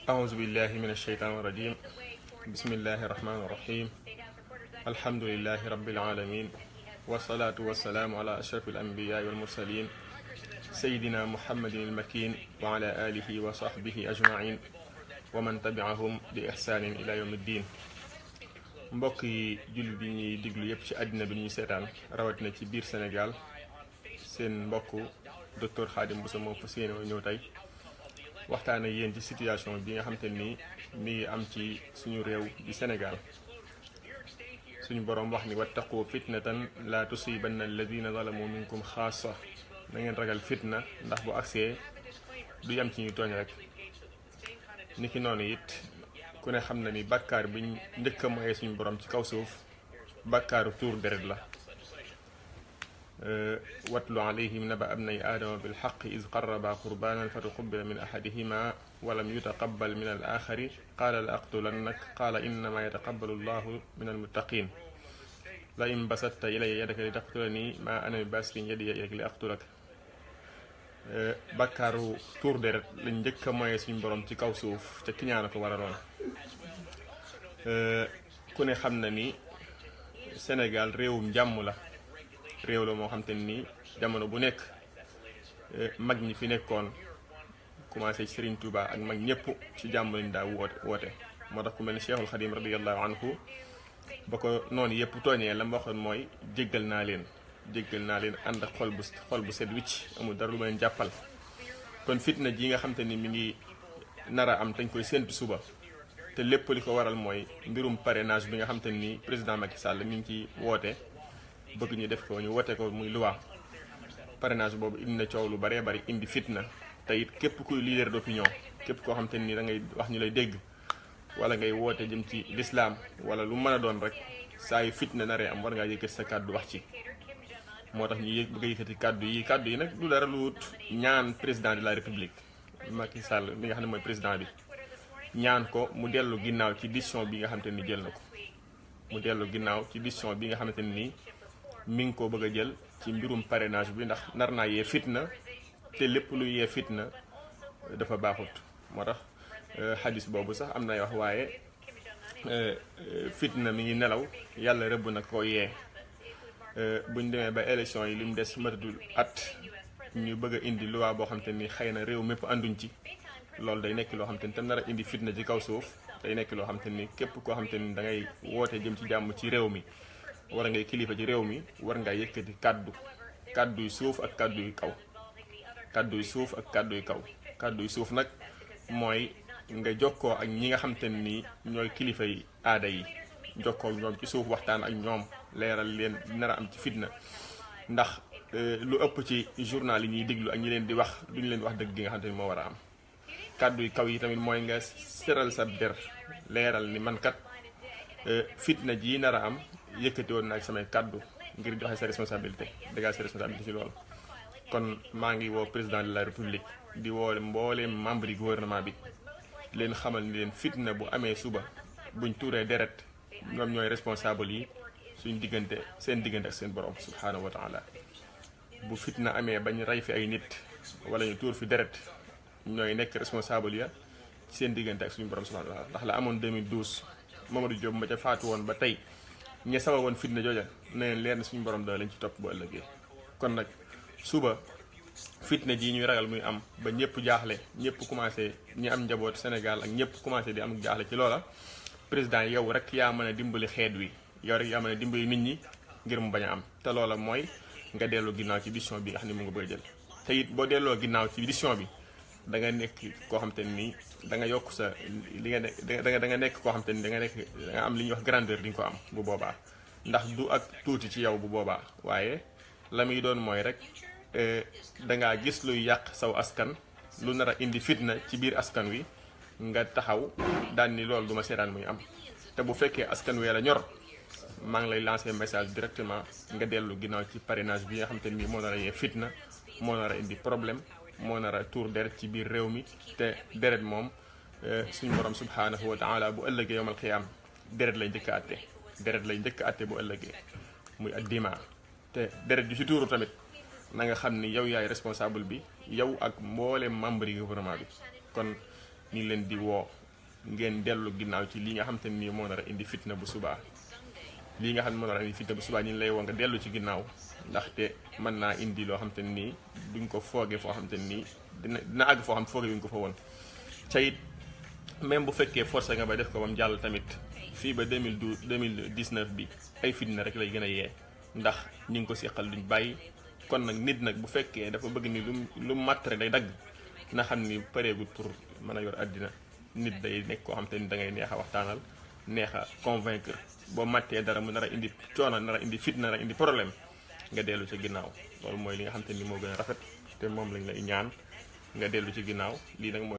أعوذ بالله من الشيطان الرجيم بسم الله الرحمن الرحيم الحمد لله رب العالمين والصلاة والسلام على أشرف الأنبياء والمرسلين سيدنا محمد المكين وعلى آله وصحبه أجمعين ومن تبعهم بإحسان إلى يوم الدين. mbokk yi jullit yi ñuy diglu yépp ci àddina bi ñuy seetaan rawatina ci biir Sénégal seen mbokk docteur Khadim Bousso moo fas yéene ñëw tey waxtaan ak yéen ci situation bi nga xamante ni mi ngi am ci suñu réew di Sénégal. suñu boroom wax ni wattaqu fitnatan la tusibanna alladina zalamu minkum xaasa, na ngeen ragal fitna ndax bu agsee du yam ci ñu tooñ rek. niki noonu it ku ne xam na ni bàkkaar bi njëkk a moyee suñu borom ci kaw suuf bàkkaaru tuur deret la. watlu alayhim naba abnay aadama bilxaqi iz qarraba qurbanan fa tuqubila min ahadihima walam yutaqabal min al axari qaala la aqtulannak qaala innama yataqabalu llahu min almuttaqin la in basatta ilaya yadaka li taqtulani ma ana bi basitin yadiya ilayka li aqtulak. bàkkaaru tuur deret lañ njëkk a moyee suñu borom ci kaw suuf ca kiñaana ko waraloon. ku ne xam na ni Sénégal réewum jàmm la, réew la moo xam te ni jamono bu nekk mag ñi fi nekkoon commencé Serigne Touba ak mag ñëpp ci jàmm lañ daa woote. moo tax ku mel ni Cheikhul Khadim radiyallahu anhu ba ko noonu yëpp tooñee la ma waxoon mooy jéggal naa leen ànd ak xol bu set wicc, amul dara lu ma leen jàppal. kon fitna ji nga xam te ni mi ngi nar a am dañ koy séntu suba te lépp li ko waral mooy mbirum parrainage bi nga xam te ni président Macky Sall mi ngi ci woote bëgg ñu def ko ñu wote ko muy loi. parrainage boobu indi na coow lu baree bari, indi fitna te it képp kuy leader d'opinion, képp koo xam te ni da ngay wax ñu lay dégg wala ngay woote jëm ci l'islam wala lu mën a doon rek, saa yu fitna naree am war ngaa yëkkati sa kàddu wax ci. moo tax ñu bëgg a yëkkati kàddu yi nag du dara lu wut ñaan président de la république Macky Sall mi nga xam ne mooy président bi, ñaan ko mu dellu ginnaaw ci décision bi nga xamante ni jël na ko. mu dellu ginnaaw ci décision bi nga xamante ni mi ngi ko bëgg a jël ci mbirum parrainage bi, ndax nar naa yee fitna te lépp lu yee fitna dafa baaxut. moo tax xadis boobu sax am nay wax, waaye fitna mi ngi nelaw yàlla rëbb na ko yee. buñ demee ba élection yi li mu des matatul at ñu bëgg a indi loi boo xam te ni xëy na réew mépp ànduñ ci, loolu day nekk loo xam te ni tam nar a indi fitna ci kaw suuf. day nekk loo xam te ni képp koo xam te ni da ngay woote jëm ci jàmm ci réew mi wala ngay kilifa ci réew mi war ngaa yëkkati kàddu yu suuf ak kàddu yu kaw. kàddu yu suuf ak kàddu yu kaw. kàddu yu suuf nag mooy nga jokkoo ak ñi nga xam te ni ñooy kilifa yi aada yi, jokkoo ak ñoom ci suuf waxtaan ak ñoom leeral leen nar a am ci fitna. ndax lu ëpp ci journal yi ñuy déglu ak ñi leen di wax duñu leen wax dëgg gi nga xam te ni moo war a am. kàddu yu kaw yi tamit mooy nga seral sa der leeral ni man kat fitna ji nar a am yëkkati woon naa samay kàddu ngir joxe sa responsabilité, dégager sa responsabilité ci loolu. kon maa ngi woo président de la république di woo mbooleem membre yi gouvernement bi leen xamal ni leen fitna bu amee suba buñ tuuree deret ñoom ñooy responsable yi seen diggante ak seen borom subhanahu wa taala. bu fitna amee bañ rey fi ay nit wala ñu tuur fi deret ñooy nekk responsable ya ci seen diggante ak suñu borom subhanahu wa taala. ndax la amoon 2012 Mamadou Diop ma ca faatu woon ba tey ña sawa woon fitna jooja ne leen leer na suñu borom da lañ ci topp bu ëllëgee. kon nag suba fitna ji ñuy ragal muy am ba ñëpp jaaxle, ñëpp commencé ñi am njaboot Sénégal ak ñëpp commencé di am jaaxle ci loola, président yow rek yaa mën a dimbali xeet wi, yow rek yaa mën a dimbali nit ñi ngir mu bañ a am. te loola mooy nga delloo ginnaaw ci décision bi nga xam ne mu nga bëgg a jël. te it boo delloo ginnaaw ci décision bi da nga nekk koo xam te ni da nga yokk sa li nga da nga nekk koo xam te ni da nga am li ñuy wax grandeur di nga ko am bu boobaa. ndax du ak tuuti ci yow bu boobaa, waaye la muy doon mooy rek dangaa gis luy yàq saw askan, lu nar a indi fitna ci biir askan wi nga taxaw daan ni loolu duma seetaan muy am. te bu fekkee askan wi la ñor, maa ngi lay lancer message directement nga dellu ginnaaw ci parrainage bi nga xam te ni moo nar a yee fitna, moo nar a indi problème, moo nar a tuur deret ci biir réew mi. te deret moom suñu borom subhanahu wa taala bu ëllëgee yawmal qiyaam deret lay njëkk a atte bu ëllëgee muy addima. te deret ju ci tuuru tamit na nga xam ni yow yaay responsable bi, yow ak mboolem membre yi gouvernement bi. kon ñu ngi leen di woo ngeen dellu ginnaaw ci li nga xam te nii moo nar a indi fitna bu subaa lii nga xam ne moo nar a indi fitna bu subaa ñu ngi lay woo nga dellu ci ginnaaw ndaxte mën naa indi loo xam te nii duñ ko fooge foo xam te nii dina àgg foo xam fooge duñ ko fa woon ca it même bu fekkee forcé nga ba def ko ba mu jàll tamit fii ba 2019 bi ay fitna rek lay gën a yee ndax ñi ngi ko seqal duñ bàyyi kon nag nit nag bu fekkee dafa bëgg ni lu matt rek day dagg na xam ni pareegul pour mën a yor àddina nit day nekk koo xam te ni da ngay neex a waxtaanal neex a convaincre boo mattee dara mu nar a indi coono nar a indi fitna nar a indi problème nga dellu ci ginnaaw loolu mooy li nga xam te ni moo gën a rafet te moom lañ lay ñaan nga dellu ci ginnaaw lii nag mooy